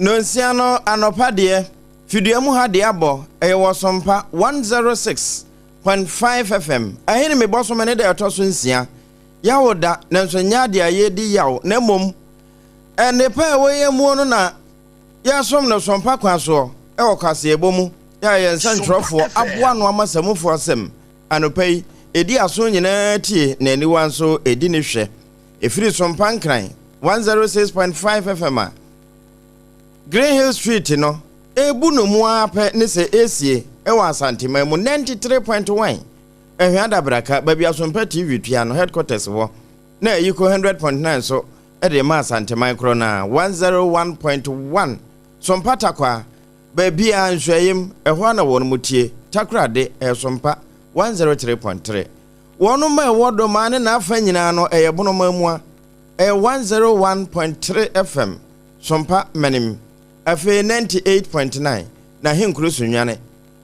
Nonsia no anɔpa deɛ, fidua mu ha deɛ abɔ, ɛyɛ wɔ Sompa 106.5 FM. Ɛhe ne me bɔsome ne da ɛtɔ so nsia? Yawo da, nanso ɛnyɛ adeɛ a yɛredi yaw, na mmom nnepa a ɛwɔ yɛn muo no na yɛresom no Sompa kwan soɔ wɔ kaseɛbɔ mu, yɛ a yɛn nsɛntwerɛfoɔ aboa ano ama samufoɔ asɛm anɔpa yi, ɛdi aso nyinaa tie na aniwa nso ɛdi ne hwɛ. Ɛfiri Sompa Nkran 106.5 FM a Green Hill Street no ɛrebu no mu ara pɛ ne sɛ ɛresie wɔ Asanteman mu 93.1 Ahwea Adabraka, baabi a Sompa TV tua no headquarters wɔ, na ɛyi kɔ 100.9 so de ma Asanteman korɔ no ara 101.1 Sompa Takwaa, baabiara Nsuaem, ɛhɔ ara na wɔn tie, Takorade, ɛyɛ Sompa 103.3. Wɔnom a ɛwɔ Domaa ne n'afa nyinaa no ɛyɛ Bonomaa mua, ɛyɛ 101.3 FM, Sompa Manim, afei 98.9 N'Ahenkuro Sunyani,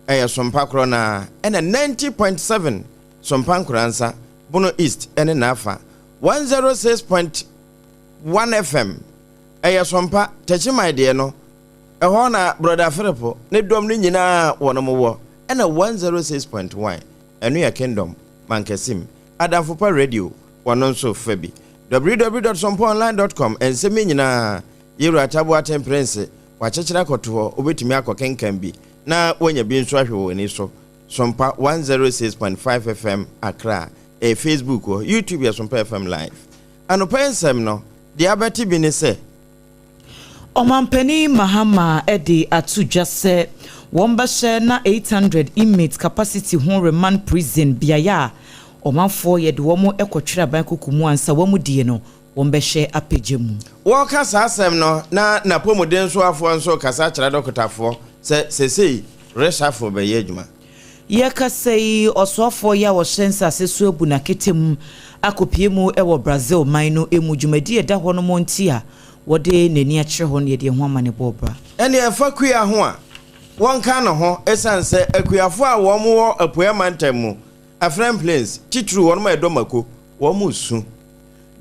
ɛyɛ Sompa korɔ no ara, ɛna 90.7 Sompa Nkoransa, Bono East ne n'afa, 106.1 FM, ɛyɛ Sompa, Techiman deɛ no, ɛhɔ na Brɔda Philip ne dɔm no nyinaa wɔnom wɔ, ɛna 106.1 Ɛno yɛ Kingdom, Mankasim, Adamfo Pa Radio, wɔno nso fa bi. www.sompaonline dot com Nsɛm yi nyinaa, Yewura Taboaten Prince wakyekyere akɔto hɔ, wobɛtumi akɔ kenkan bi na woanya bi nso ahwɛ wɔ w'ani so. Sompa 106.5 FM Accra, ɛyɛ Facebook hɔ, YouTube yɛ Sompa FM Live. Anɔpa yi nsɛm no, deɛ abɛte bi ne sɛ. Ɔmanpanin Mahama de ato dwa sɛ wɔbɛhyɛ na 800 inmates capacity ho remand prison beaeɛ a ɔmanfoɔ yɛde wɔn kɔtwere aban koko mu ansa wɔn die no wɔbɛhyɛ apagya mu. Wɔreka saa asɛm no na n'apɔmuden soafoɔ nso rekasa akyerɛ adɔkotafoɔ sɛ seesei reshuffle bɛyɛ adwuma. Yɛrekasa yi, ɔsoafoɔ yi a ɔhyɛ nsase so abu n'akete mu akɔpue mu wɔ Brazil man no mu dwumadie a ɛda hɔ nom nti a wɔde n'ani akyerɛ hɔ no yɛde ɛho amanebɔ reba. Ɛnneɛ ɛfa kua ho a, wɔnka ne ho ɛsiane sɛ akuafoɔ a wɔn wɔ Apueɛ mantam mu, Afram Plains, titiriw wɔn a ɛdɔ mako, wɔn resu.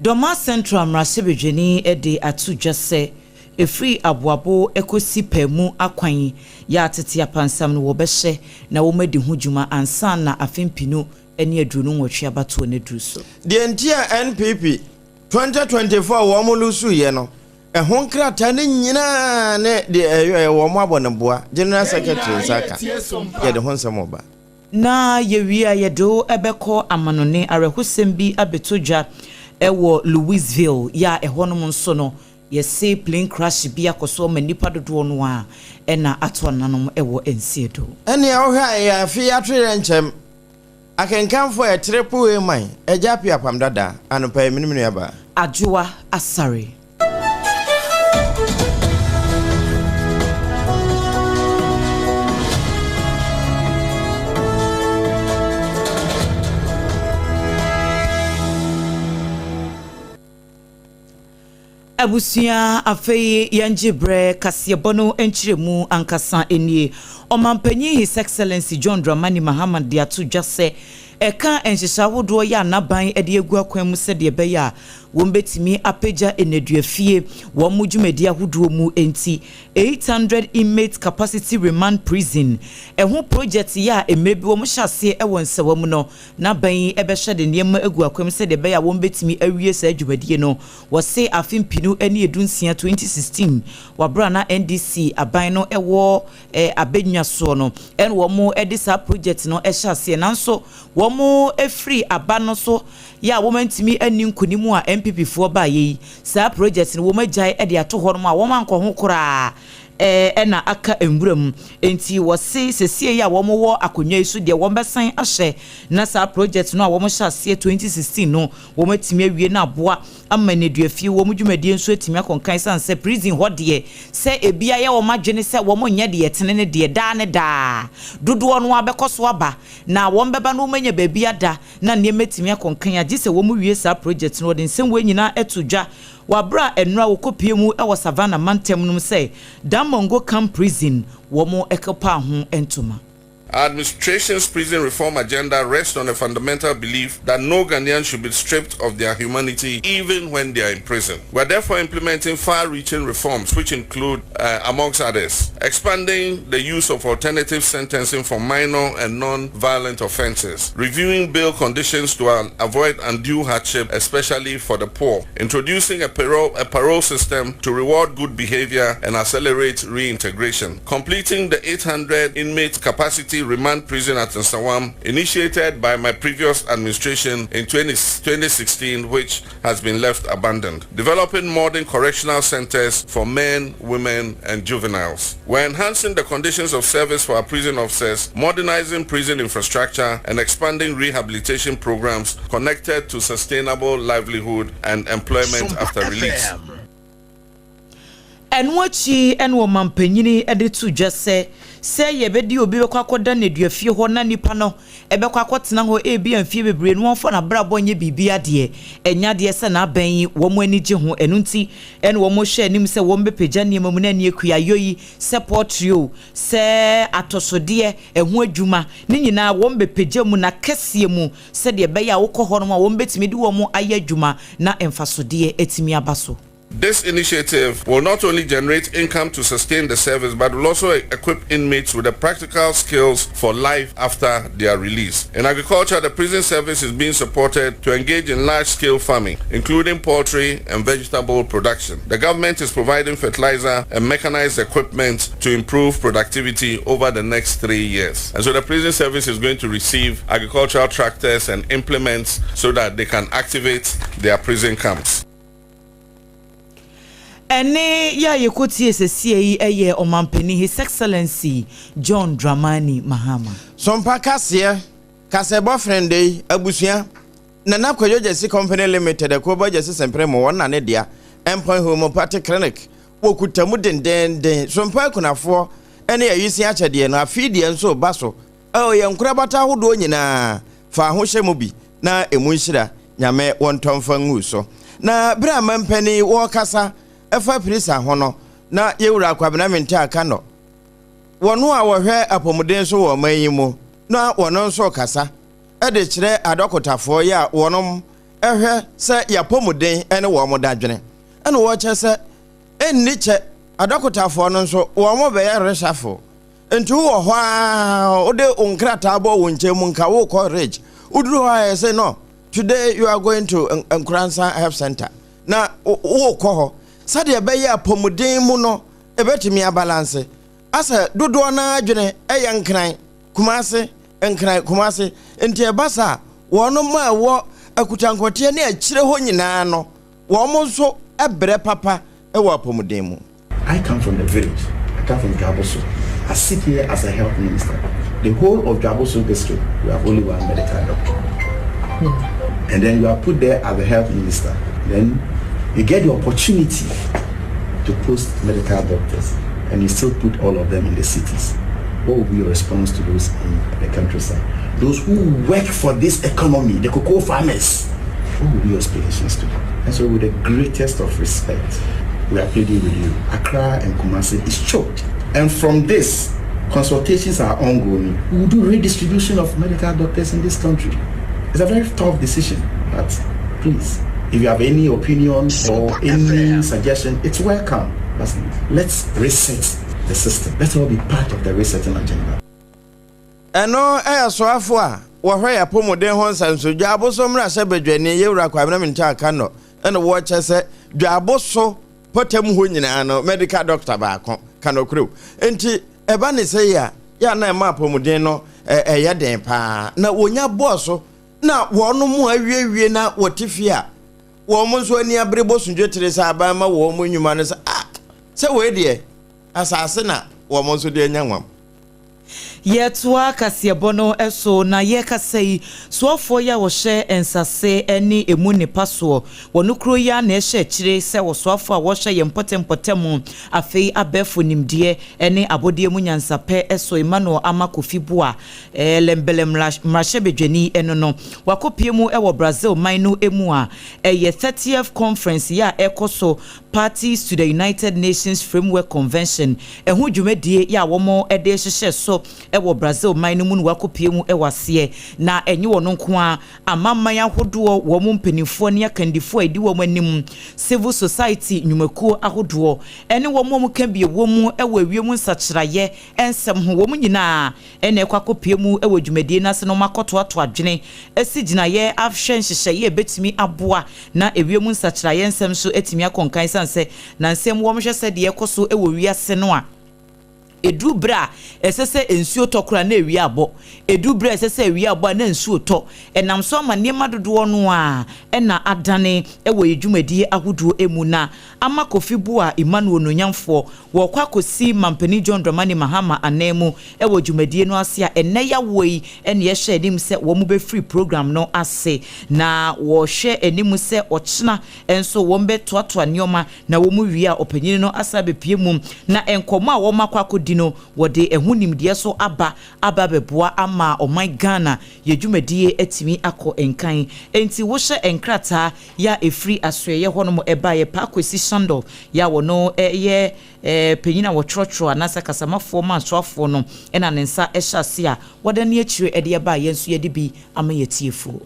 Dormaa Central mmarahyɛbadwani de ato dwa sɛ ɛfiri Aboabo kɔsi Paamu akwan yɛ a tete apansam no wɔbɛhyɛ na wɔadi ho dwuma ansa na afe mpenu ne 28 abatoɔ no aduru so. Deɛ nti a NPP 2024 wɔn lusuiɛ no, ɛho nkrataa no nyinaa ne deɛ ɛyɔɛ wɔn abɔ no boa General Secretary nsa aka. Yɛde ho nsɛm reba. Na yɛwie a yɛde wo bɛkɔ amanone awerɛhosɛm bi abɛtɔ dwa wɔ Louisville yɛ a ɛhɔnom nso no yɛse plane crash bi akɔ so ama nnipa dodoɔ no ara na ato ananom wɔ nseɛ do. Ɛnneɛ wohwɛ a ɛyɛ afe yi atoyerɛnkyɛm Akenkanfo a ɛkyere powee man Agya Appiah Apam Dada anɔpa yi me ne me nuabaa. Adwoa Asare. Abusua, afei yɛngye berɛ kaseɛbɔ no nkyerɛmu ankasa nie. Ɔmanpanyin His Excellency John Dramani Mahama de ato dwa sɛ ɛka nhyehyɛ ahodoɔ yɛ a n'aban de agu akwan mu sɛdeɛ ɛbɛyɛ a wɔbɛtumi apagya nneduafie wɔn dwumadi ahodoɔ mu nti 800 inmate capacity remand prison ɛho project yɛ a mmerɛ bi wɔhyɛ aseɛ wɔ Nsawa mu no n'aban yi bɛhwɛ de nneɛma agu akwan mu sɛdeɛ ɛbɛyɛ a wɔbɛtumi awie saa dwumadie no. Wɔse afe mpenu ne dunsia, 2016, wɔ aberɛ a na NDC aban no wɔ abɛnwa soɔ no ɛna wɔn de saa project no hyɛ aseɛ nanso wɔn firi aba no so yɛ a wɔn antumi anni nkunim a NPP foɔ baeɛ yi saa project no wɔn agyae de ato hɔ nom a wɔn ankɔ ho koraa na aka nwura mu. Enti wɔse sesie yi a wɔn wɔ akonnwa yi so deɛ wɔn bɛsan ahyɛ na saa project no a wɔn hyɛ aseɛ 2016 no wɔn atumi awie na aboa ama nneduafie wɔn dwumadie nso atumi akɔ nkan ɛsiane sɛ prison hɔ deɛ sɛ ebi ayɛ wɔn adwene sɛ wɔn nyɛ deɛ ɛtene no deɛ daa ne daa dodoɔ no ara bɛkɔ so aba na wɔn bɛba na wɔn anya baabi ada na nneɛma atumi akɔ nkan a gye sɛ wɔn wie saa project no. Wɔde nsɛm wei nyinaa to dwa Wɔ bere a nnora wɔkɔpue mu wɔ Savannah mantam no mu sɛ Damongo Camp Prison, wɔkɔpaa ho ntoma. Our administration's prison reform agenda rests on a fundamental belief that no Ghanaian should be stripped of their humanity even when they are in prison. We are therefore implementing far-reaching reforms which include, amongst others, expanding the use of alternative sentencing for minor and non-violent offences, reviewing bail conditions to avoid undue hardship, especially for the poor, introducing a parole system to reward good behavior and accelerate reintegration, completing the 800 inmate capacity remand prison at Nsawam, initiated by my previous administration in 2016, which has been left abandoned, developing modern correctional centers for men, women, and juveniles. We're enhancing the conditions of service for our prison officers, modernizing prison infrastructure, and expanding rehabilitation programs connected to sustainable livelihood and employment after release. Ɛno akyi ɛna ɔmampanyini de to dwa sɛ yɛbɛdi obi bɛkɔ akɔda nneduafie hɔ na nipa no ɛbɛkɔ akɔtena hɔ ebi mfie bebree no wɔmfa n'abrabɔ nyɛ biribi adeɛ ɛnya adeɛ sɛ n'abɛn yi wɔn ani gye ho. Ɛno nti ɛna wɔn hwɛ anim sɛ wɔn bɛpagya nneɛma mu na ani akuayɔ yi sɛ poultry o, sɛ atɔsodeɛ ɛho adwuma ne nyinaa wɔn bɛpagya mu na kɛseɛ mu sɛdeɛ ɛbɛyɛ a wokɔ hɔ nom a wɔn bɛtumi de wɔn ayɛ adwuma na mfasodeɛ atumi aba so. This initiative will not only generate income to sustain the service, but will also equip inmates with the practical skills for life after their release. In agriculture, the prison service is being supported to engage in large-scale farming, including poultry and vegetable production. The government is providing fertilizer and mechanized equipment to improve productivity over the next 3 years. And so the prison service is going to receive agricultural tractors and implements so that they can activate their prison camps. Ɛne yɛ a yɛkɔtie sɛsie yi ɛyɛ ɔmampanin, His Excellency John Dramani Mahama. Sompa kaseɛ kasɛbɔ frɛnde yi abusua Nana Kwadwo Gyasi Company Limited ɛkuo Gyasi sɛmprɛ mu wɔn na ne dea Endpoint Homeopathic Clinic wɔkuta mu dendenden. Sompa akunafoɔ ɛne ayisi akyɛdeɛ no afei deɛ nso ba so ɛwɔ yɛn nkorabata ahodoɔ nyinaa fa ahohyɛ mu bi na emu nhyira Nyame wɔn ntɔmfa ngu so. Na bere a mampanin wɔrekasa ɛfa pirisa ho no na yɛwura Kwabena Mintah Akandoh, wɔn a wɔhwɛ apɔmuden so wɔ ɔman yi mu, na wɔn nso kasa ɛde kyerɛ adɔkotafoɔ yi a wɔn ɛhwɛ sɛ yɛapɔmuden ɛne wɔn dadwene ɛna wɔkyɛ sɛ ɛnni kyɛ adɔkotafoɔ no nso wɔn bɛyɛ reshuffle. Nti wowɔ hɔ a wode wo nkrataa bɔ wo nkyɛn mu nka wokɔ Ridge, woduru hɔ a yɛ sɛ no, today you are going to Nkoransa Health Center na wokɔ hɔ sɛdeɛ ɛbɛyɛ apɔmuden mu no ɛbɛtumi abalance asɛ dodoɔ no adwene ɛyɛ Nkran, Kumase, Nkran, Kumase. Nti ɛba saa wɔn mu a ɛwɔ Akutankɔteɛ ne akyire hɔ nyinaa no wɔn nso ɛbrɛ papa ɛwɔ apɔmuden mu. I come from the village. I come from Juaboso. I sit here as a health minister. The whole of Juaboso district, we have only one medical doctor. And then you are put there as the health minister. Then you get the opportunity to post medical doctors, and you still put all of them in the cities. What will be your response to those in the countryside? Those who work for this economy, the cocoa farmers, what will be your explanations to them? And so with the greatest of respect, we are pleading with you. Accra and Kumasi is choked. And from this, consultations are ongoing. We will do redistribution of medical doctors in this country. It's a very tough decision, but please, if you have any opinion or any suggestion, it's welcome. But let's reset the system. Let's all be part of the resetting agenda. Ɛno ɛyɛ soafo a wɔhwɛ yɛ apɔmuden ho nsanso Dwaboso mmarahyɛ badwani yɛwura Kwabena Mintah Akandoh ɛna wɔkyɛ sɛ Dwaboso pɔtam hɔ nyinaa no medical doctor baako kanokuro. Nti ɛba ne sɛ yi a yɛ na ɛma apɔmuden no ɛyɛ den paa na wɔnya bɔɔ so na wɔn mu awiewie na wɔte fie a wɔn nso ani abere bɔ sundwe tere sɛ aban ma wɔn mu nnwuma no sɛ ah sɛ wei deɛ asase na wɔn nso de anya nwam. Yɛtoa kaseɛbɔ no so na yɛkasa yi soafoɔ yi a wɔhyɛ nsase ne emu nipa soɔ wɔn kuro yi a na ɛhyɛ akyire sɛ wɔsoafoɔ a wɔhyɛ yɛn mpɔtɛmpɔtɛm afei abɛɛfo nimdeɛ ne abɔdeɛ mu nyansapɛ so Emmanuel Armah Kofi Buah Ellembelle mmarahyɛbadwani no wakɔpie mu wɔ Brazil man no mu a ɛyɛ 30th conference yi a ɛkɔ so Parties to the United Nations Framework Convention ɛho dwumadie yi a wɔn de hyehyɛ so. wɔ Brazil man no mu na wakɔpue mu wɔ aseɛ. Na ɛnyɛ wɔn nko ara, amanaman ahodoɔ, wɔn mpanimfoɔ ne akandifoɔ a ɛdi wɔn anim, civil society nnwumakuo ahodoɔ, ne wɔn a wɔka bi wɔ mu wɔ ewiem nsakyeraeɛ nsɛm ho, wɔn nyinaa na ɛkɔ akɔpue mu wɔ dwumadie no ase na wɔakɔtoatoa adwene asi gyinaeɛ ahwɛ nhyehyɛeɛ a ɛbɛtumi aboa na ewiem nsakyeraeɛ nsɛm nso atumi akɔ nkan ɛsiane sɛ nansa mu wɔhwɛ sɛdeɛ ɛrekɔ so wɔ wiase no a, ɛduru berɛ a ɛsɛ sɛ nsuo tɔ koraa na awia abɔ, ɛduru berɛ a ɛsɛ sɛ awia abɔ a na nsuo tɔ. Ɛnam so ama nneɛma dodoɔ no ara na adane wɔ yɛn dwumadie ahodoɔ mu na ama Kofi Boah Emmanuel Onuonyamfoɔ wɔrekɔ akɔsi Mampanin John Dramani Mahama anan mu wɔ dwumadie no ase a ɛnnɛ yawoɔ yi na yɛhwɛ anim sɛ wɔn bɛfiri program no ase na wɔhwɛ anim sɛ ɔkyena nso wɔn bɛtoatoa nneɛma na wɔn wie a ɔpanyin no asan abɛpue mu na nkɔmmɔ a wɔn akɔ akɔdi no wɔde ɛho nimdeɛ so aba aba abɛboa ama ɔman Ghana yɛ dwumadie atumi akɔ nkan. Enti wohyɛ nkrataa yɛ a ɛfiri asoɛeɛ hɔ nom baeɛ, Paa Kwesi Shandor yɛ a ɔno yɛ panyin a wɔtwerɛtwerɛ anaasɛ kasamafoɔ ma asoafoɔ no na ne nsa hyɛ ase a wɔadane akyire de aba a yɛn nso yɛde bi ama yɛn atiefoɔ.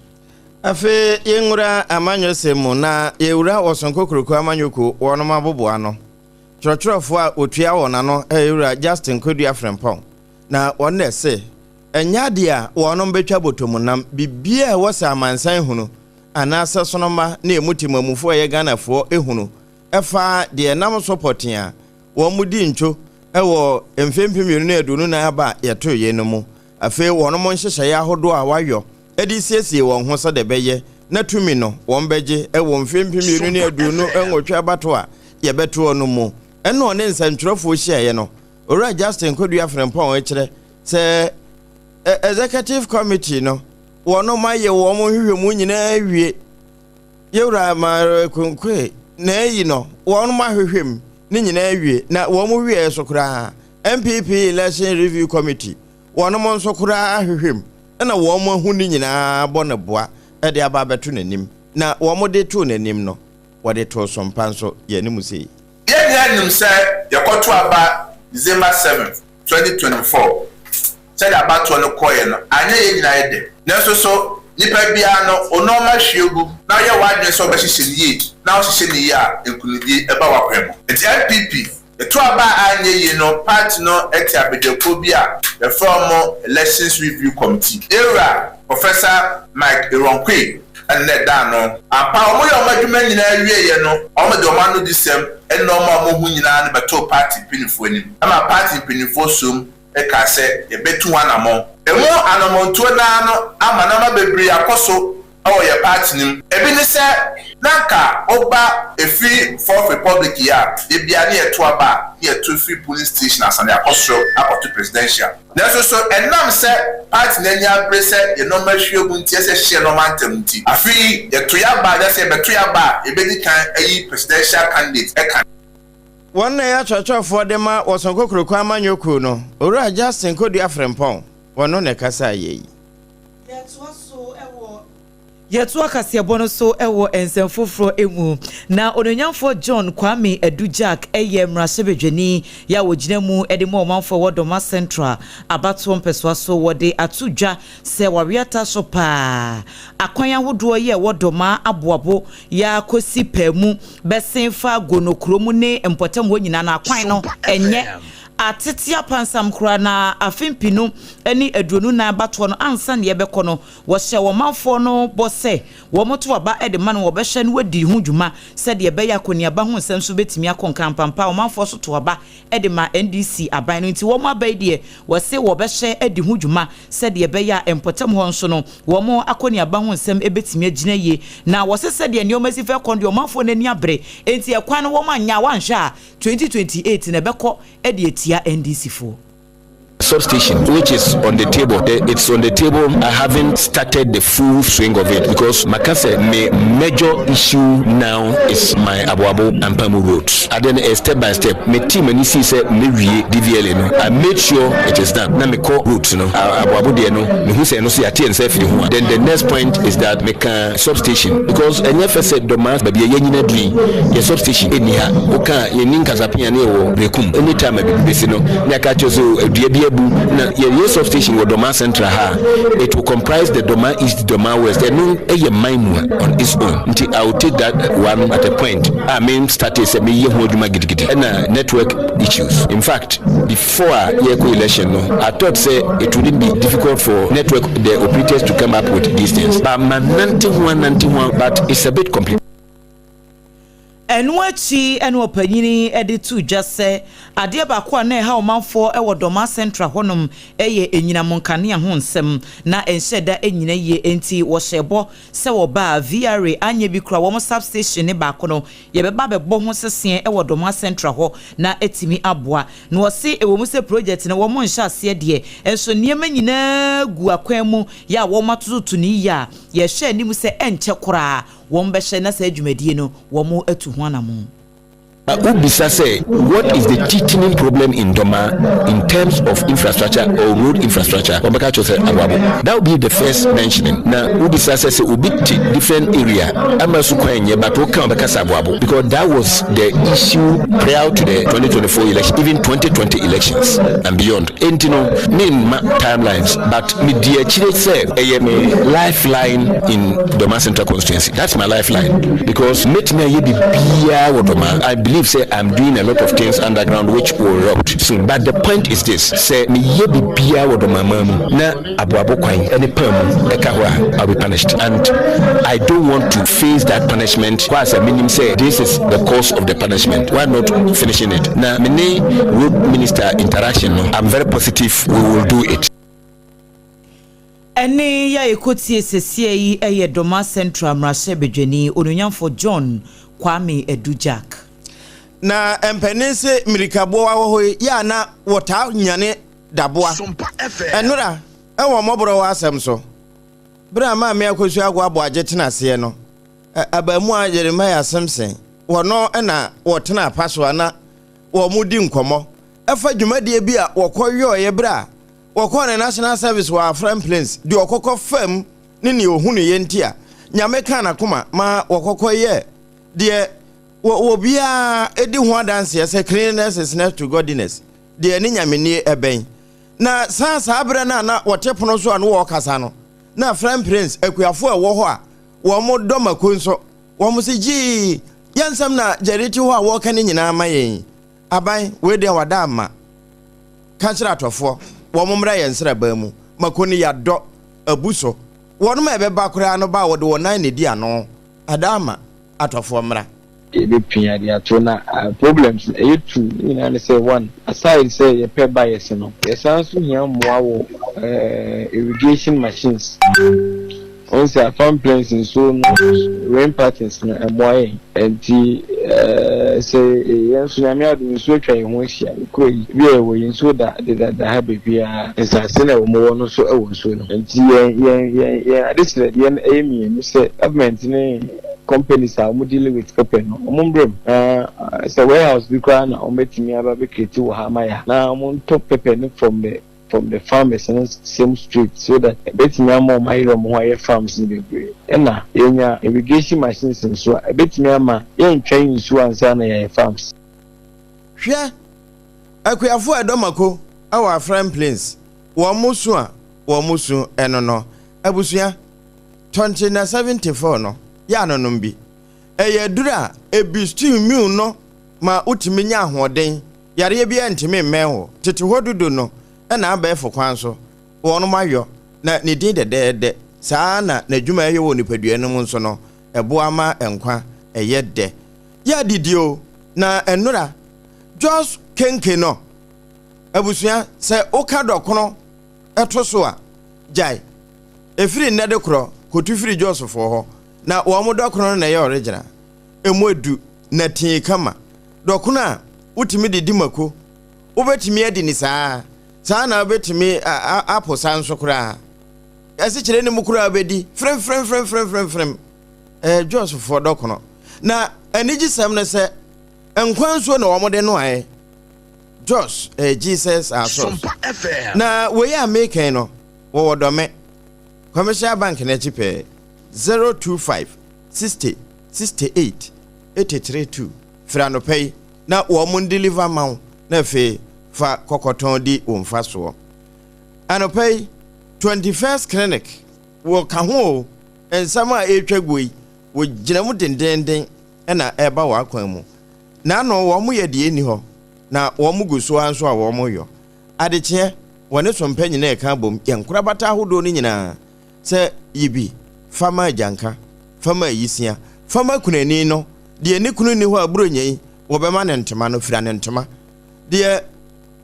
Afei yɛnwura amanyɔsɛm mu na yɛwura Ɔsonko Kurokuo Amanyɔkuo wɔnom aboboano. Twerɛtwerɛfoɔ a wɔtua wɔn ano yɛ Wura Justin Kodua Frempong na wɔn na ɛse ɛnyɛ adeɛ a wɔnom bɛtwa bɔtɔmunam biribiara a ɛwɔ sɛ amansan hunu anaasɛ sonoma ne ɛmu temamufoɔ a ɛyɛ Ghanafoɔ hunu ɛfa deɛ ɛnam so pɔtee a wɔn di ntwo wɔ mfeɛ 2024 aba a yɛtoeɛ no mu. Afei wɔnom nhyehyɛeɛ ahodoɔ a wɔayɔ de resiesie wɔn ho sɛdeɛ ɛbɛyɛ na tumi no wɔn bɛgye wɔ mfeɛ 2028 abatoɔ a yɛbɛtoɔ no mu. Ɛna ɔne nsɛntwerɛfoɔ hyiaeɛ no, Owura Justin Kodua Frimpong kyerɛ sɛ Executive Committee no wɔnom ayɛ wɔn nhwehwɛmu nyinaa awie. Yɛwura Maare Konkoe na ayi no, wɔnom ahwehwɛ mu ne nyinaa awie na wɔn wieɛ so koraa NPP Election Review Committee wɔnom nso koraa ahwehwɛ mu na wɔn ahu ne nyinaa bɔ no boa de aba abɛto n'anim na wɔn de too n'anim no wɔde too sompa nso yɛn anim sei. Yɛn nyinaa nim sɛ yɛkɔto aba December 7, 2024. Sɛdeɛ abatoɔ no kɔeɛ no, anyɛ yɛn nyinaa yɛ dɛ. Nanso so nipa biara no, wo nnoɔma hwie gu na woyɛ w'adwene sɛ wobɛhyehyɛ no yie na wohyehyɛ no yie a, nkunimdie ba w'akwan mu. Nti NPP, yɛto aba a anyɛ yie no, party no te abadwakuo bi a yɛfrɛ wɔn Elections Review Committee. Yɛn wura Professor Mike Ironkwe na na ɛda ano. Ampa, wɔyɛɛ wɔn adwuma nyinaa wieeɛ no, wɔde wɔn anodisɛm ne nnoɔma a wɔhu nyinaa no bɛtoo party mpanimfoɔ anim. Ɛma party mpanimfoɔ soom kaa sɛ yɛbɛtu ho anammɔn. Emu anammɔntuo no ara no ama nneɛma bebree akɔ so wɔ yɛn party no mu. Ebi ne sɛ, na anka woba ɛfiri Fourth Republic yi a, da biara ne yɛto aba a, ne yɛto firi polling station ansa na yɛakɔ soro akɔto presidential. Nanso so ɛnam sɛ party no ani abere sɛ yɛn nneɛma hwie gu nti ɛsɛ yɛhyehyɛ nneɛma ntɛm nti, afe yi yɛto yɛn aba anaasɛ yɛbɛto yɛn aba a, yɛbɛdi kan ayi presidential candidate kan. Wɔn na ɛyɛ akyerɛkyerɛfoɔ de ma Wɔsɔn Kokroko Amanyɔ Kuo no, Owura Justin Kodua Frimpong, wɔno na ɛkasaeɛ yi. Yɛtoa so wɔ Yɛtoa kaseɛbɔ no so wɔ nsɛm foforɔ mu. Na Onuonyamfoɔ John Kwame Adu Jack yɛ mmarahyɛbadwani yɛ a ɔgyina mu de ma ɔmanfoɔ ɛwɔ Doma Central abatoɔ mpɛsoa so. Wɔde ato dwa sɛ waweata so paa akwan ahodoɔ yɛ ɛwɔ Doma aboabo yɛ ara kɔsi Paamu bɛsen fa Gono kuro mu ne mpɔtam hɔ nyinaa no akwan no nyɛ atete apansam koraa na afe mpenu ne 24 abatoɔ no ansa na yɛbɛkɔ no wɔhyɛ wɔn manfoɔ no bɔ sɛ wɔto aba de ma no wɔbɛhwɛ na wɔadi ho dwuma sɛdeɛ ɛbɛyɛ akɔneaba ho nsɛm nso bɛtumi akɔ nkan pampa ɔmanfoɔ so to aba de ma NDC aban no nti wɔn aba yi deɛ wɔse wɔbɛhyɛ adi ho dwuma sɛdeɛ ɛbɛyɛ a mpɔtam hɔ nso no wɔn akɔneaba ho nsɛm bɛtumi agyina yie na wɔse sɛdeɛ nneɛma si fɛ kɔ no deɛ ɔmanfoɔ no ani abere nti ɛkwan no wɔn anyɛ a wɔanhwɛ a 2028 no ɛbɛkɔ de atia NDC foɔ. Substation which is on the table, it's on the table, I haven't started the full swing of it because maka sɛ me major issue now is my Aboabo Ampamu roads. Adeɛ no ɛyɛ step by step, me tee m'ani sii sɛ mɛwie DVLA no, I made sure it is done na mekɔ roads no, Aboabo deɛ no mehu sɛ ɛno nso yɛate yɛn nsa afiri ho a, then the next point is that meka substation because ɛnyɛ fɛ sɛ Dɔmaa baabi a yɛanyini aduru yi yɛ substation ɛnni ha, woka a yɛnni Nkasapea ne yɛwɔ Berekum, anytime a biribi bɛsi no na yɛaka akyerɛ wo sɛ oh dua bi abu na yɛyɛ substation wɔ Dormaa Central ha a, it will comprise the Dormaa East, Dormaa West. Ɛno yɛ man mu on its own. Nti I will take that one at a point a me starte sɛ meyɛ ho adwuma gidigidi. Ɛna network issues. In fact, before a yɛkɔ election no, I thought sɛ it wouldn't be difficult for network the operators to come up with these things. But manante ho anante ho, but it's a bit complicated. Ɛno akyi ɛna ɔpanyin de to dwa sɛ adeɛ baako a na ɛha ɔmanfoɔ wɔ Dormaa Central hɔnom yɛ enyinam nkanea ho nsɛm na nhyɛ da nyina yie, nti wɔhyɛ bɔ sɛ wɔba a VRA anyɛ bi kora wɔn substation ne baako no yɛbɛba abɛbɔ ho seseɛ wɔ Dormaa Central hɔ na etumi aboa. Na wɔsi ɛwɔ mu sɛ project no wɔn nhyɛ aseɛ deɛ, nso nneɛma nyinaa gu akwan mu yɛ a wɔn atototo ne yie a yɛhwɛ anim sɛ ɛnkyɛ koraa wɔn bɛhyɛ na saa dwumadie no wɔn atu ho anamo. Wobisa sɛ what is the teething problem in Dormaa in terms of infrastructure or road infrastructure, wɔbɛka kyerɛ sɛ Aboabo. That will be the first mentioning. Na wobisa sɛ obi te different area ama so kwan nyɛ, but woka wɔbɛka sɛ Aboabo, because that was the issue prior to the 2024 election, even 2020 elections and beyond. Enti no memma timelines, but medi akyire sɛ ɛyɛ me lifeline in Dormaa Central Constituency. That's my lifeline, because mɛtumi ayɛ biribiaa wɔ Dormaa. I believe sɛ I'm doing a lot of things underground which will erupt soon. But the point is this: sɛ meyɛ biribiaa wɔ Dɔmaama mu na Aboabo kwan ɛne paa mu ɛka hɔ a, I'll be punished, and I don't want to face that punishment. Why sɛ menim sɛ this is the cause of the punishment, why not finishing it? Na me ne road minister interaction no, I'm very positive we will do it. Ɛne yɛ a ɛkɔtie sesie yi yɛ Dormaa Central mmarahyɛbadwani Onuonyamfo John Kwame Adu Jack. Na mpanin sɛ mmirikaboa wɔ hɔ yi yɛ a na wɔtaa nyane daboa. Ɛnora ɛwɔ mmɔborɔ wɔ asɛm so berɛ a Maame Akosua Ago Aboagye tena aseɛ no, abaamu a Jeremiah Simpson wɔno ɛna wɔtena apa so a na wɔn mo di nkɔmmɔ ɛfa dwumadie bi a wɔkɔ yɔɔyɛ berɛ a wɔkɔɔ ne national service wɔ Afram Plains, deɛ ɔkɔkɔ fam ne nea ohunu yɛ nti a Nyame ka n'akoma ma wɔkɔkɔ yɛ deɛ wɔ biara edi ho adanseɛ sɛ cleanliness is next to godliness, deɛ ne Nyame ɛbɛn. Na saa berɛ no a na wɔte pono so a no wɔrekasa no, na Afram Plains akuafoɔ a ɛwɔ hɔ a wɔn dɔ mako nso wɔn sɛ gyii yɛn nsɛm na gyɛre te hɔ a wɔreka ne nyinaa ma yɛn aban wei deɛ wada ama ka kyerɛ atɔfoɔ wɔn mmra yɛn nsraban mu. Mako no yɛadɔ abu so, wɔn ma ɛbɛba koraa no ba a wɔde wɔn nan na edi ano ada ama atɔfoɔ mmra. Yɛbɛpia de ato na problems ɛyɛ two ne nyinaa ne sɛ, one, aside sɛ yɛpɛ buyers no, yɛsan so hia mmoa wɔ irrigation machines. Wɔn sɛ Afram Plains nsuo no rain patterns no ɛmmoa yɛn, nti sɛ yɛn nso Nyame adom nsuo atwa yɛn ho ahyia. Kuro yi bi a yɛwɔ yi, nsuo da dedada ha beebiara, nsase na wɔn wɔ no nso ɛwɔ nsuo no, nti yɛn adesrɛdeɛ no ɛyɛ mmienu sɛ government ne companies a wɔn deal with pepper no, wɔn mbrɛ mu na sɛ warehouse bi koraa na wɔn bɛtumi aba bɛcreate wɔ ha ama ya na wɔn ntɔ pepper no from the farmers no same straight so that ɛbɛtumi ama wɔn ayerɛ wɔn ho ayɛ farms no bebree. Ɛna yɛnya irrigation machines nso a ɛbɛtumi ama yɛntwɛn nsuo ansa na yɛayɛ farms. Hwɛ, akuafo a ɛdɔ mako ɛwɔ Afram Plains, wɔn mo su a wɔn mo su ɛno no. Abusua tɔnte na 74 no yɛ anonom bi, ɛyɛ aduru a ebi stew immune no ma wotumi nya ahoɔden, yareɛ bi ntumi mmɛn hɔ. Tete hɔ dodo no ɛna abɛɛfo kwan so wɔn ayɔ na ne din dɛdɛɛdɛ saa na n'adwuma ɛyɛ wɔ nipadua no mu nso no, ɛboa ma nkwa ɛyɛ dɛ. Yɛ adidi o na ɛnora Jos kenke no. Abusua, sɛ woka dɔkono ɛto so a, gyae ɛfiri nnɛ de korɔ kɔtu firi Josfoɔ hɔ na wɔn mo dɔkono no na ɛyɛ original, ɛmu edu na tii kama. Dɔkono a wotumi de di mako, wobɛtumi adi ne saa saa na wobɛtumi apo sa nso koraa, ɛsikyerɛ ne mu koraa bɛdi fremfremfremfremfrem. Ɛyɛ Josfoɔ dɔkono na anigyesɛm no sɛ nkwa nsuo na wɔn de noaeɛ. Jos ɛyɛ Jesus our source. Na wei a mekan no, wɔwɔ Dɔmɛ Commercial Bank n'akyi pɛɛ, 025 60 68 832. Firi anɔpa yi na wɔn deliver ma wo na afei. fa kɔkɔtɔn di wo mfasoɔ. Anɔpa yi, 21st Clinic, wɔka ho o, nsɛm a ɛretwa guo yi, wɔgyina mu dendeenden na ɛreba wɔn akwan mu. N'ano wɔn yɛ deɛ ɛnni hɔ, na wɔn gu so ara nso a wɔn yɔ. Adekyeɛ, wɔne sompɛ nyinaa reka abom yɛ nkorabata ahodoɔ no nyinaa sɛ yi bi fa ma agyanka, fa ma ayisia, fa ma kunani no, deɛ ne kunu nni hɔ a Buronya yi wɔbɛma no ntoma no, fira no ntoma. Deɛ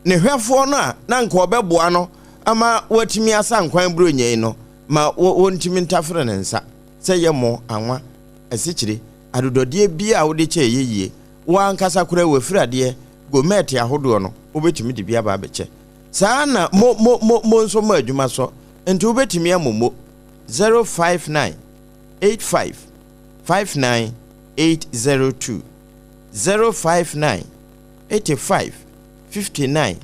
ne hwɛfoɔ no a na anka ɔbɛboa no ama watumi asa nkwan Buronya yi no, ma wɔntumi ntafere ne nsa sɛ yɛ mo, anwa, asikyire, adodɔdeɛ biara a wode kyɛ ɛyɛ yie. Wo ankasa koraa w'afiradeɛ, gomɛɛte ahodoɔ no, wobɛtumi de bi aba abɛkyɛ. Saa ara na mo, mo, mo, mo nso mo adwuma sɔ, nti wobɛtumi amɔ mo 059 85 59 802, 059 85 59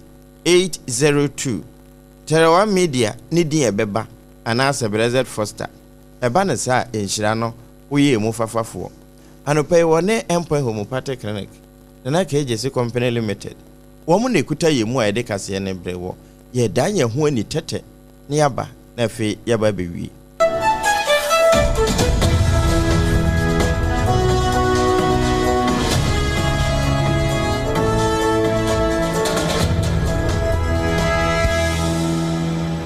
802. Tɛrɛwa Media ne din a ɛbɛba anaasɛ Brɛsɛd Foster. Ɛba no saa a, nhyira no, woyɛ emu fafafoɔ. Anɔpa yi wɔne Endpoint Homeopathic Clinic, Nana K. Gyesi Company Limited, wɔn na ɛkuta yɛn mu a yɛde kaseɛ no brɛ wɔ. Yɛredan yɛn ho ani tɛtɛ na yɛaba na afei yɛaba abɛwie.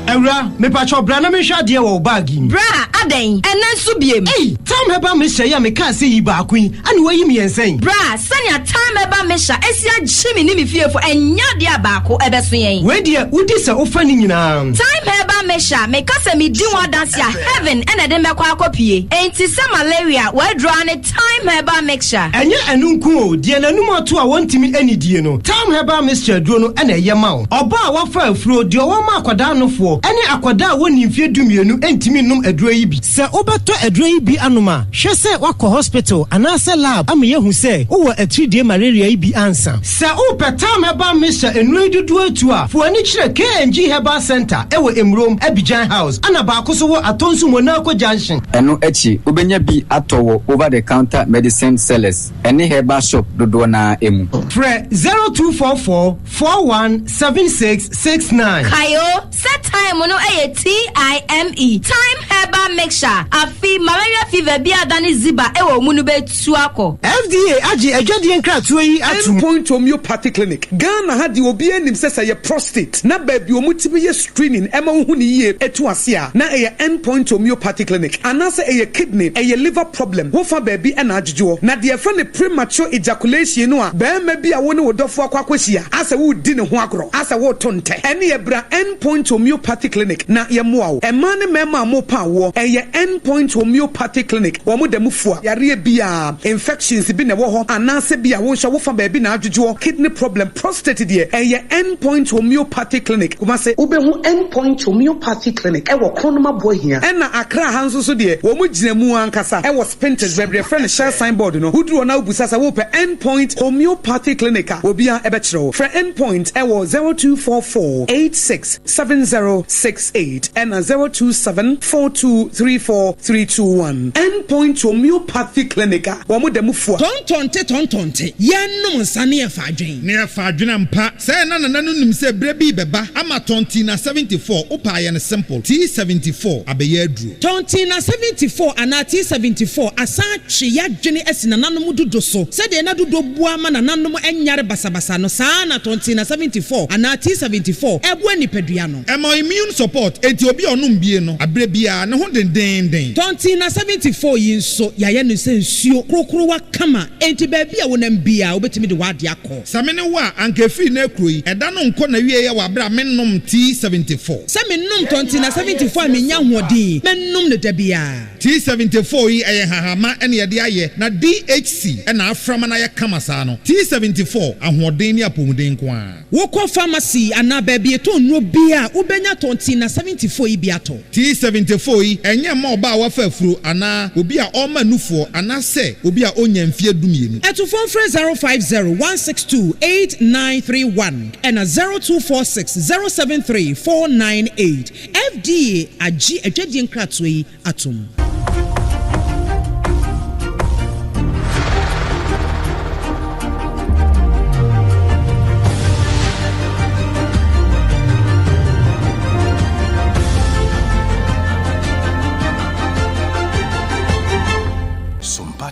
Awura, mepakyɛw bra na menhwɛ adeɛ wɔ wo bag yi mu. Bra, adɛn? Ɛnnɛ nso biem? Ei! Tam herbal mixture yi a mekaa sɛ yi baako yi, ɛna woayi mmiɛnsa yi? Bra, sɛnea Tam herbal mixture asi agye me ne me fiefo, ɛnyɛ adeɛ a baako ɛbɛso yɛn. Wei deɛ, wodi sɛ wofa ne nyinaa. Thyme herbal mixture, meka sɛ medi ho adanse a, heaven na ɛde me bɛkɔ akɔpue. Enti sɛ malaria, w'aduro ara ne Thyme herbal mixture. Ɛnyɛ ɛno nko o, deɛ n'anum ato a wɔntumi nnidie no, Thyme herbal mixture aduro no na ɛyɛ ma wo. Ɔbaa a wafa afuro, deɛ ɔwɔ ma akwadaa nofoɔ, ne akwadaa a wɔnnii mfeɛ dumienu ntumi nnom aduro yi bi. Sɛ wobɛtɔ aduro yi bi anom a, hwɛ sɛ woakɔ hospital anaasɛ lab ama yɛahu sɛ wowɔ atiridie malaria yi bi ansa. Sɛ wopɛ Thyme Herbal Mixture nnuro yi dodoɔ atu a, fa w'ani kyerɛ KNG Herbal Centre wɔ Emurom, Abidjan House, ɛna baako nso wɔ Atonsu Monaco Junction. Ɛno akyi, wobɛnya bi atɔ wɔ over the counter medicine sellers ne herbal shop dodoɔ no ara mu. Frɛ 0244 41 76 69. Kae o, sɛ thyme no yɛ TIME, Thyme Herbal Mixture, afe malaria fever bi a adane ziba wɔ wo mu no bɛtu akɔ. FDA agye adwadie nkratoɔ yi atom. End Point Homeopathy Clinic, Ghana ha deɛ obiara nim sɛ sɛ ɛyɛ prostate na baabi a wɔtumi yɛ screening ɛma wohu no yie ɛtu ase a na ɛyɛ End Point Homeopathy Clinic anaasɛ ɛyɛ kidney, ɛyɛ liver problem, wofa baabi na adwodwoɔ. Na deɛ yɛfrɛ no premature ejaculation no a barima bi a wo ne wo dɔfoɔ akɔ akɔhyia asɛ woredi ne ho agorɔ, asɛ woreto ntɛ, ɛneɛ bra End Point Homeopathy Clinic na yɛmmoa wo. Mmaa ne mmarima a morepa awoɔ, ɛyɛ End Point Homeopathy Clinic, wɔn da mu fua yareɛ biara, infections bi na ɛwɔ hɔ anaasɛ bi a wo nso wofa baabi na adwodwoɔ, kidney problem, prostate deɛ, ɛyɛ End Point Homeopathy Clinic, Kumasi. Wobɛhu End Point Homeopathy Clinic wɔ Kronum Aboahia. Ɛna Accra ha nso so deɛ, wɔn gyina mu ankasa wɔ Spintex, baabi a yɛfrɛ no Shell sign board no. Woduru hɔ na wobisa sɛ worepɛ End Point Homeopathy Clinic a, obiara bɛkyerɛ wo. Frɛ End Point wɔ 0244 86 7068 ɛna 027 4234 321. End Point Homeopathy Clinic a wɔn da mu fua. Tɔntɔnte tɔntɔnte, yɛnnom nsa ne yɛfa adwen. Ne yɛfa adwen ampa. Sɛɛ na nana no nim sɛ berɛ bi rebɛba ama Tɔntina 74, wopɛ a yɛ no simple, T74 abɛyɛ aduro. Tɔntina 74 anaa T74 asan atwe y'adwene asi nananom dodo so. Sɛdeɛ na dodo boa ma nananom nyare basabasa no, saa ara na Tɔntina 74 anaa T74 boa nipadua no. Ɛma immune support, enti obi a ɔnom bie no, aberɛ biara, ne ho dendeenden. Tɔntina 74 yi nso, yɛayɛ no sɛ nsuo korokorowa kama, enti baabi a wonam biara, wobɛtumi de w'adeɛ akɔ. Sɛ me ne wo a, anka ɛfiri nnɛ rekuro yi, ɛda no nkɔ n'awieɛ wɔ aberɛ a mennom T74. Sɛ menom Tɔntina 74 a mennya ahoɔden, mɛnom no da biara. T74 yi, ɛyɛ nhahamma na yɛde ayɛ, na DHC na afra ma no ayɛ kama saa no. T74, ahoɔden ne apɔmuden nko ara. Wokɔ pharmacy anaa baabi yɛtɔn nnuro biara a, wobɛnya Tɔntina 74 yi bi atɔ. T74 yi, ɛnyɛ mma ɔbaa a wafa afuro anaa obi a ɔrema nufoɔ anaasɛ obi a ɔnnya mfeɛ dumienu. Atufoɔ mfrɛ 050 162 8931 ɛna 0246 073 498. FDA agye adwadie nkratoɔ yi atom.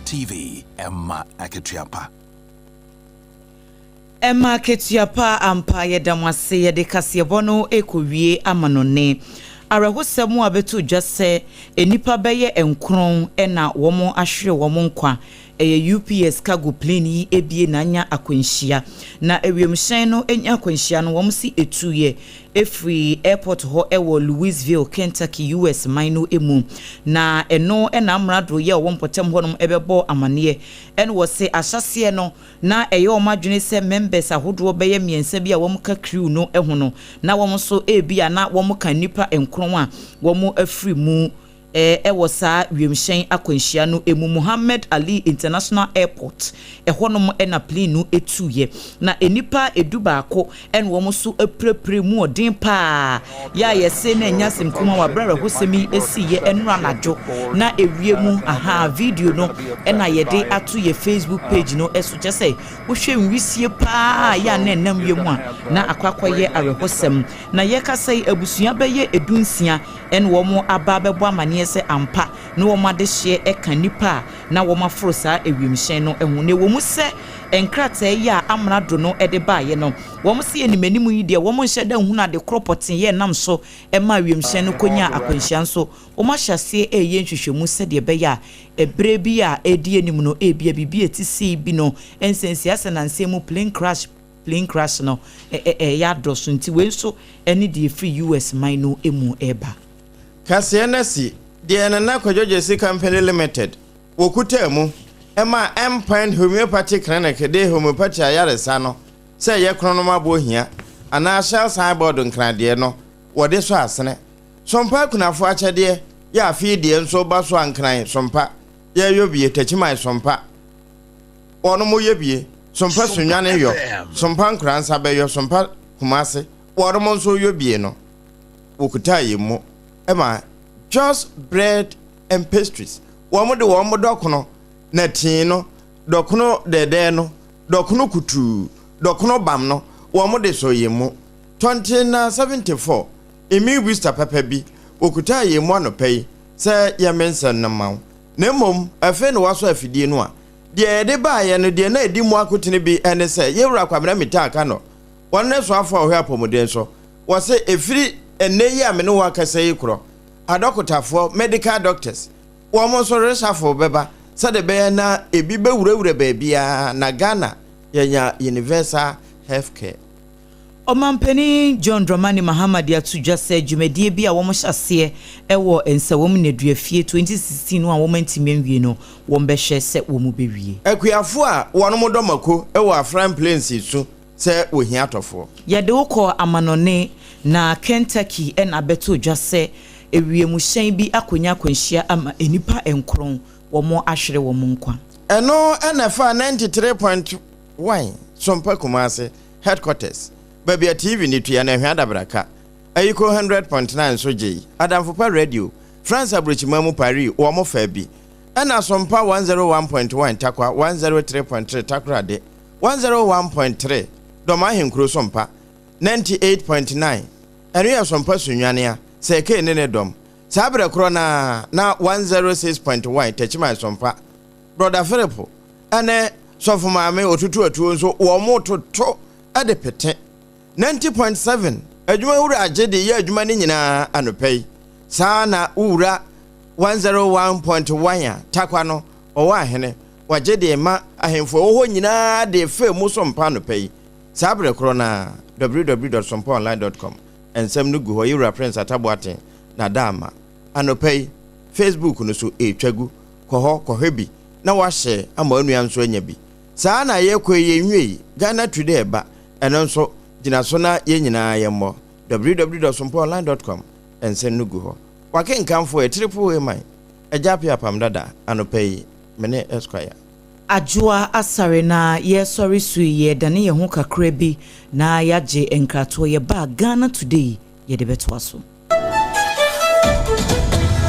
TV, ɛma akatua pa. Ɛma akatua pa ampa. Yɛda mo ase. Yɛde kaseɛbɔ no ɛkɔwie ama no ne awerɛhosɛm a bɛto dwa sɛ nnipa bɛyɛ 9 ɛna wɔn ahwere wɔn nkwa. Ɛyɛ UPS cargo plane yi ebie na anya akwanhyia, na ewiemhyɛn no anya akwanhyia no, wɔn si etuyɛ efiri airport hɔ ɛwɔ Louisville, Kentucky, US man no emu. Na ɛno ɛna amrado yɛ ɔwɔ mpɔtam hɔnom ɛbɛbɔ amaneɛ, ɛna wɔsi ahyɛseɛ no na ɛyɛ wɔn adwene sɛ members ahodoɔ bɛyɛ mmiɛnsa bi a wɔn ka crew no ho no, na wɔn nso ebi a na wɔn ka nnipa 9 a wɔn afiri mu ɛwɔ saa wiemhyɛn akwanhyia no emu. Muhammad Ali International Airport ɛhɔnom ɛna plane no etuyɛ, na nnipa 11 ɛna wɔn nso apirapira mu ɔden paa. Yɛ a yɛse na ɛnya asɛm kuma wɔ abere awerɛhosɛm yi esi yɛ ɛnora anadwo na ewie mu aha. Video no ɛna yɛde ato yɛ Facebook page no ɛso, kyɛ sɛ wohwɛ nwisie paa yɛ a na ɛnam wiem a na akɔ akɔyɛ awerɛhosɛm. Na yɛkasa yi, abusua bɛyɛ 16 ɛna wɔn aba abɛbɔ amaneɛ sɛ ampa na wɔn adehyeɛ ɛka nipa a na wɔn aforo saa ewiemhyɛn no ho. Na ɛwɔ mu sɛ nkrataa yi a amrado no de baeɛ no, wɔn si anim anim yi deɛ, wɔn nhyɛ da nhunu ade korɔ pɔtee yɛ nam so ɛma wiemhyɛn no kɔnya akwanhyia nso, wɔn ahyɛ aseɛ ɛreyɛ nhwehwɛmu sɛdeɛ ɛbɛyɛ a ɛberɛ bi a ɛredi anim no, ebia biribi a ɛte sei bi no nsɛnsi asɛ nansɛn mu plane crash, plane crash no ɛyɛ adɔso. Nti wei nso ɛne deɛ ɛfiri US man no mu ɛreba. Kaseɛ no si deɛ Nana Kwadwo Gyesi Company Limited wɔkutaa mu ɛma Endpoint Homeopathy Clinic de homeopathy ayaresa no, sɛ ɛyɛ kronom aboɔ hia anaa Shell signboard nkradeɛ no, wɔde so asene Sompa akunafoɔ akyɛdeɛ yɛ. Afei deɛ nso ba so ankran Sompa yɛyɔ bie, Takyiman Sompa wɔn mo yɛ bie, Sompa Sunwane yɔ, Sompa Nkoransa bɛyɔ, Sompa Kumase wɔn mo nso yɔ bie no, wɔkuta yɛn mu ɛma Just Bread and Pastries. Wɔn de wɔn dɔkono na tii no, dɔkono dɛdɛɛ no, dɔkono kutuu, dɔkono bam no, wɔn de sɔ yɛn mu. Tɔnten na 74 immune booster pɛpɛ bi wɔkuta yɛn mu anɔpa yi sɛ yɛme nsɛm no ma wo. Na mmom afei na wasɔ afidie no a deɛ yɛde baayɛ no deɛ na ɛdi mu akotene bi ne sɛ yɛwura Kwamina Mitaa ka no, wɔn ne soafoɔ a wɔhwɛ apɔmuden so, wɔsɛ ɛfiri ɛnnɛ yi a me ne wo akasa yi korɔ, adɔkotafoɔ, medical doctors, wɔn nso resafo bɛba sɛde bɛyɛ na ebi bɛwurawura baabiara na Ghana yɛnya universal health care. Ɔmampanin John Dramani Mahama de ato dwa sɛ dwumadie bi a wɔhyɛ aseɛ wɔ Nsawam Nneduafie 2016 no a wɔn antumi anwie no, wɔn bɛhwɛ sɛ wɔn bɛwie. Akuafo a wɔn dɔ mako wɔ Afram Plains so sɛ wɔhia atɔfoɔ. Yɛde wo kɔ amanɔne, na Kentucky ɛna abɛto dwa sɛ ewiemhyɛn bi akɔnya akwanhyia ama nnipa 9 wɔn ahwere wɔn nkwa. Ɛno ɛna fa 93.1 Sompa Kumase headquarters, baabi a TV ne tua na ɛhwɛ adabraka. Ayiko 100.9 nso gye Adamfopa Radio, France aburokyima mu Paris, wɔn fa bi. Ɛna Sompa 101.1 Takwa, 103.3 Takoradi, 101.3 Dɔm Ahenkuro Sompa, 98.9 ɛno yɛ Sompa Sunwanea sɛ ɛkee ne ne dɔm. Saa berɛ korɔ na na 106.1 Takyiman Sompa Brother Philip ɛne sɔfo maame otutu atuo nso wɔn mo toto ɛde pete. 90.7 adwuma wura agye de yɛ adwuma no nyinaa anɔpa yi. Saa na wowura 101.1 a Takwa no ɔwɔ ahene wagye de ma ahemfo ɛwɔ hɔ nyinaa de fɛ mu so mpa anɔpa yi. Saa berɛ korɔ na www.sompaonline.com nsɛm no gu hɔ. Yɛwura Prince Ataboaten na da ama anɔpa yi. Facebook no so ɛretwa gu, kɔ hɔ kɔhwɛ bi na wahyɛ ama onua nso anya bi. Saa na yɛkɔ yi, yɛnwie yi. Ghana Today ɛba, ɛno nso gyina so na yɛn nyinaa yɛmmɔ www.sompaonline.com nsɛm no gu hɔ. Wakenkamfoɔ yɛ Triple A man Agya Apia Apam Dada. Anɔpa yi me ne Esquire. Adwoa Asare na yɛsɔre so yi, yɛdane yɛn ho kakra bi na yɛagye nkratoɔ. Yɛba Ghana Today, yɛde bɛtoa so.